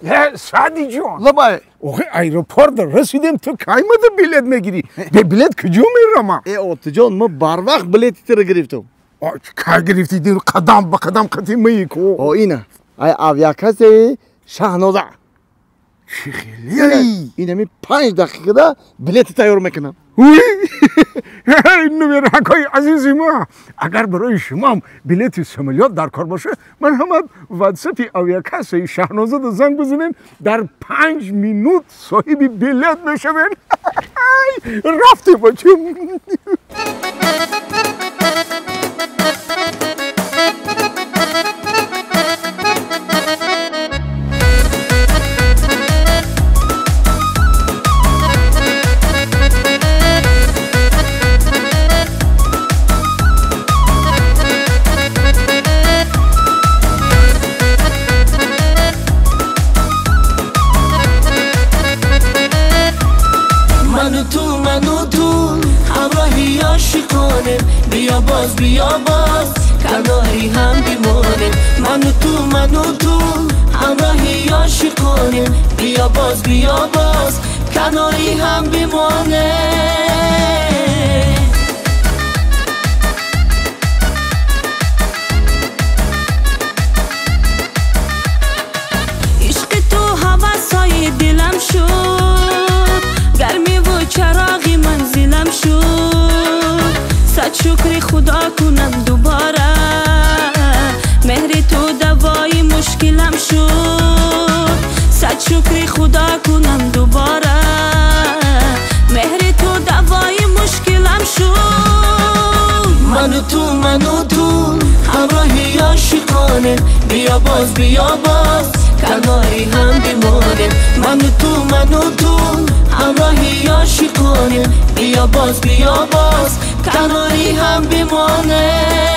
Саъди ҷон. Лабай. Охи аэропорт расидем, ту кай мада билет мегирӣ? Бе билет куҷо мерама? Э, Отиҷон, ма барвақт билети тира гирифтам. Кай гирифтӣ? Қадам ба қадам қати маи ку. О, ина. Ай авиакассаи Шаҳноза. Чӣ хеле? Ин ҳами 5 дақиқада билети тайёр мекунам. Нумеракҳои азизи ма, агар барои шумоам билети самолёт дар кор боша, ман ҳама ватсапи авиакассаи Шаҳнозада занг бизанем, дар 5 минут соҳиби билет мешавем. Рафтем, бачам. Ману ту, ману ту ҳамроҳи ошиқонем, биё боз, биё боз, канори ҳам бимонем. Ману ту, ману ту ҳамроҳи ошиқонем, биё боз, биё боз, канори ҳам бимонем. Ишқи ту ҳавасҳои дилам шуд, гармиву чароғи манзилам шуд. Сад шукри Худо кунам дубора, меҳри ту давои мушкилам шуд. Сад шукри Худо кунам дубора, меҳри ту давои мушкилам шуд. Ману ту, ману ту ҳамроҳи ошиқонем, биё боз, биё боз, канори ҳам бимонем. Ману ту, ману ту ҳамроҳи ошиқонем, биё боз, биё боз, канори ҳам бимонем.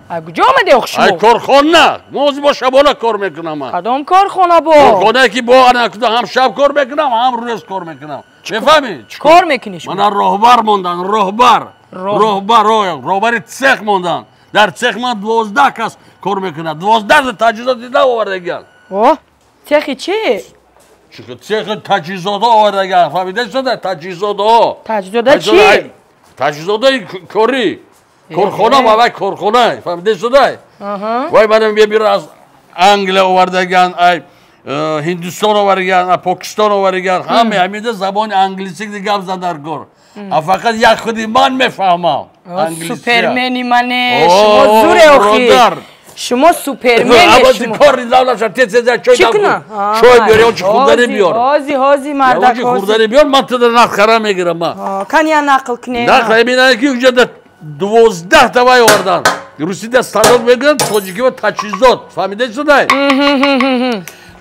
Ай куҷо омаде ох шумо? Ай корхона. Мо ҳозир бо шабона кор мекунам ман. Кадом корхона бо? Корхонае ки бо ана ҳам шаб кор мекунам, ҳам рӯз кор мекунам. Мефаҳмӣ? Кор мекунӣ шумо? Мана роҳбар мондан, роҳбар. Роҳбар, роҳбари цех мондан. Дар цех ман 12 кас кор мекунад. 12 таҷҳизот дида овардагиан. О, цехи чӣ? Цехи таҷҳизотҳо овардагиан. Фаҳмида шуда? Таҷҳизотҳо. Таҷҳизота чӣ? Таҷҳизотҳои корӣ. Корхона ва вай корхона, фаҳмида шуда? Вай мана мебира аз Англия овардагиан, ай Ҳиндустон овардагиан, ай Покистон овардагиан. Ҳама ҳамида забони англисӣ гап зан дар кор. А фақат як худи ман мефаҳмам. Супермени мане, шумо зуре охи. Шумо супермене шумо. Кор низам наша, тез тез чой Чӣ кунам? Чой биёр, ё чи хурдани биёр. Ҳози, ҳози, мардак. Ё чи хурдани биёр, ман туда нақхара мегирам ман. Кани я нақл кунем. Нақл ҳамина ки уҷа 12 та вай овардан. Русида станок мегӯянд, тоҷикива таҷҳизот. Фаҳмида шудай?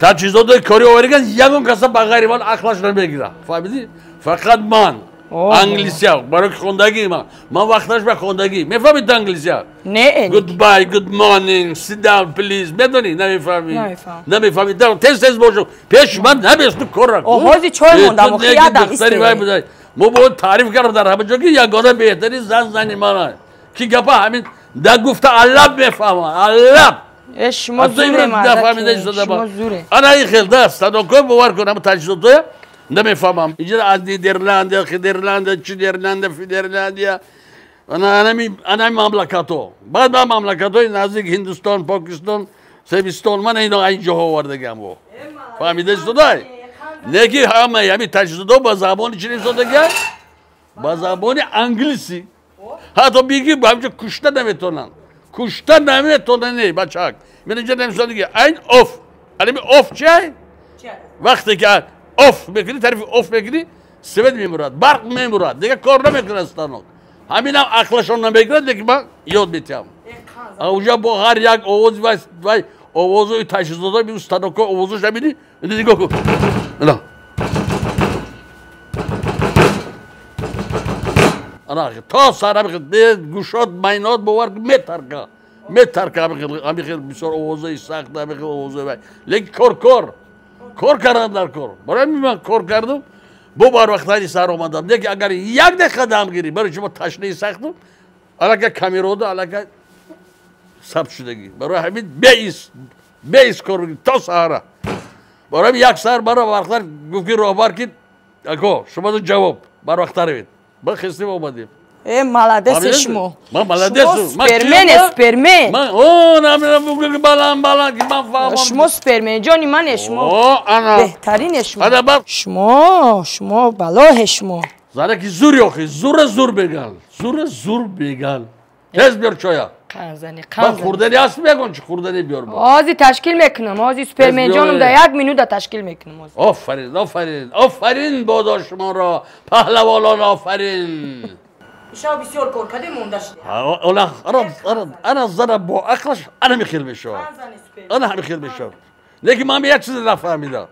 Таҷҳизотои кори овариган, ягон каса ба ғайри ман ақлаш намегирад. Фаҳмидӣ? Фақат ман. Англисия, барои ки хондагӣ ман. Ман вақташ ба хондагӣ. Мефаҳмид англисия? Не. Goodbye, good morning, sit down, please. Медонӣ? Намефаҳмӣ. Намефаҳмӣ. Тез тез бошо. Пеш ман набесту корра. Ҳози чой мондам, охи ядам исте. Мо бояд таъриф кардам дар ҳама ҷо, ки ягона беҳтарин зан зани ман. Ки гапа ҳамин да гуфта аллаб мефаҳмам, аллаб. Э, шумо зуре, шумо зуре. Ана ин хел да станокҳо, бовар кун, ҳама таҷҳизотҳоя намефаҳмам. Инҷа аз Нидерландия, Хидерландия, Чидерландия, Фидерландия, анами мамлакатҳо. Баъд ба мамлакатҳои наздик Ҳиндустон, Покистон, Себистон, мана ино ин ҷоҳо овардагиам бо. Фаҳмида истодай? Неки ҳамаи ҳамин таҷҳизотҳо ба забони чӣ истодагиам? Ба забони англисӣ. Ҳатто биги ба ҳамҷо кушта наметонанд. Кушта наметонанд, не, бачак. Ман инҷа намесодаги айн off. Анами off чай? Вақте ки off мекунӣ, тарафи off мекунӣ, свет мемурад, барқ мемурад, дигар кор намекунад станок. Ҳаминам ақлашон намегирад, лекин ман ёд метиҳам. Уҷа бо ҳар як овози вай овозои таҷҳизотҳо, станокҳо овозош ҳамини, нигоҳ кун. Ана. Ана то сар гӯшот майнот, бовар, метарка. Метарка ҳамин хел бисёр овозои сахт, ҳамин хел овозои вай. Лекин кор кор. Кор кардан дар кор. Барои ҳамин ман кор кардам. Бо барвақтари сар омадам. Лекин агар як дақиқа дам гирӣ, барои шумо ташнаи сахтум, аллакай камерода аллакай сабт шудагӣ. Барои ҳамин беис кор мекунем то саҳара. Барои ҳамин як саҳар бара барвақтар гуфт ки роҳбар ки ако шумо ҷавоб барвақтар равед. Ба хистим омадем. Э, молодец шумо. Ман молодец. Супермен, супермен. Ман о, намедонам баланд баланд ки ман фаҳмам. Шумо супермен ҷони мане шумо. О, ана. Беҳтарине шумо. Ана ба шумо, шумо балоҳе шумо. Зана ки зур ёхи, зура зур бегал. Зура зур бегал. Тез биёр чоя. Қанзани, Ман қанзани. хӯрдани аст мегон чи хӯрдани биёр бо. Ҳозир ташкил мекунам. Ҳозир супермен ҷонум да як минута ташкил мекунам ҳозир. Офарин, офарин, офарин бодо шуморо, паҳлавонон офарин. Шав бисёр кор кардем монда шуд. Ола, ана, ана, ана зана бо ақлаш ана михел мешавад. Ана ҳамин мешавад. Лекин ман як чиз нафаҳмидам.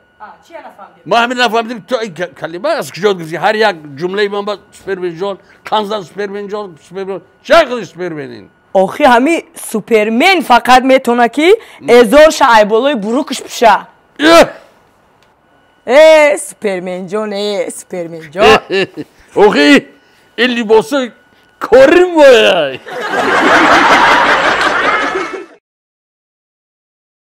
Чия нафаҳмидем? Ман ҳамин нафаҳмидам то ин калима аз куҷо гирифти? Ҳар як ҷумлаи ман ба супермен ҷон, канзан супермен ҷон, супермен. Ча қиди супермен ин? Охи ҳами супермен фақат метавона ки эзорша айболои бурукш пуша. Эҳ! Э, супермен ҷон, э, супермен ҷон. Охи, ин либоси корим бояй.